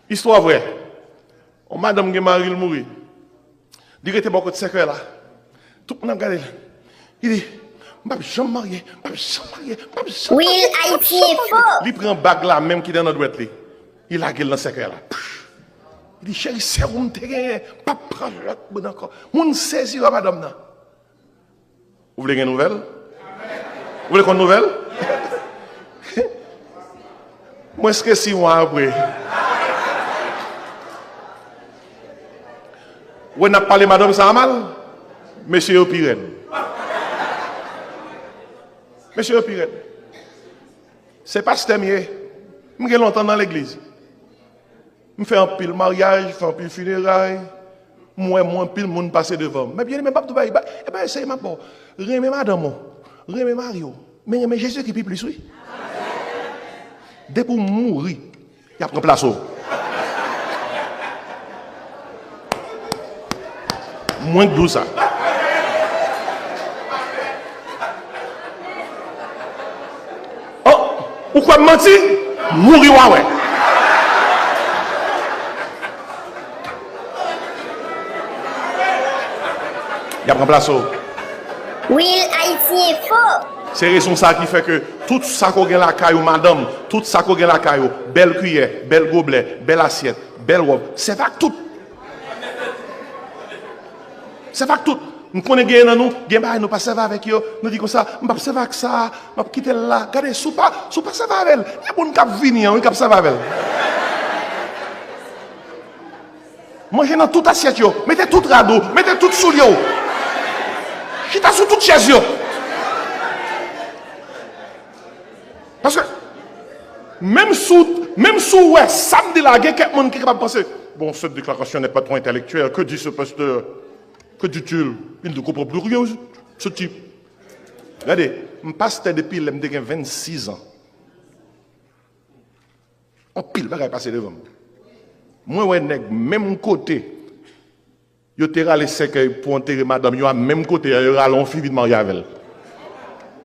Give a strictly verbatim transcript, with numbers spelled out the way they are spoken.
Istwa vrè. Yon madanm gen mari l mouri. Li rete bò kot sèkèy la. Tout moun ap gade l. Li di, "M p ap janm marye, m p ap janm marye, m p ap janm marye, m p ap janm marye." Li pran bag la menm ki te nan dwèt li. Li lage l nan sèkèy la. Li di, "Cheri, sè ou m te genyen, m p ap pran lòt moun ankò." Moun sezi wè madanm nan. Ou vle gen nouvèl? Ou vle konn nouvèl? Mwens ke sis mwa apre. Wè, n ap pale madanm sa a mal. Mesye yo pi rèd. Mesye yo pi rèd. Se pastè m ye. M gen lontan nan legliz. M fè anpil maryaj, fè anpil fineray. M wè m anpil moun pase devan m. Men byeneme, m p ap di w bagay, e bagay serye m ap ba w. Renmen madanm ou, renmen mari w, men renmen Jezikri pi plis, wi. Depi w mouri, y ap ranplase w. Mwen k di w sa. Oh, ou kwè m manti? Mouri w a wè. Y ap ranplase w. Will Haïti Info. Se rezon sa ki fè ke tout sa ke w gen lakay ou, madanm, tout sa ke w gen lakay ou, bèl kiyè, bèl goblè, bèl asyèt, bèl wòb, sèvi ak tout. Sèvi ak tout. M konnen gen nan nou, gen bagay nou pa sèvi avèk yo, nou di konsa, "M p ap sèvi ak sa, m ap kite l la." Gade, si w pa, si w pa sèvi avè l, gen moun k ap vini an, wi, k ap sèvi avè l. Manje nan tout asyèt yo, mete tout rad ou, mete tout soulye w. Chita sou tout chèz yo. Paske, menm si w, menm si w wè sa m di la, gen kèk moun ki kapab panse, "Bon, cette déclaration n'est pas trop intellectuelle. Que dit ce pasteur? Que dit-il? Il ne comprend plus rien, ce type." Gade, m pastè depi lè m te gen vennsis an. Anpil bagay pase devan m. Mwen wè nèg menm kote yo te rale sèkèy pou antere madanm yo a, menm kote a, yo rale yon fi vin marye avè l.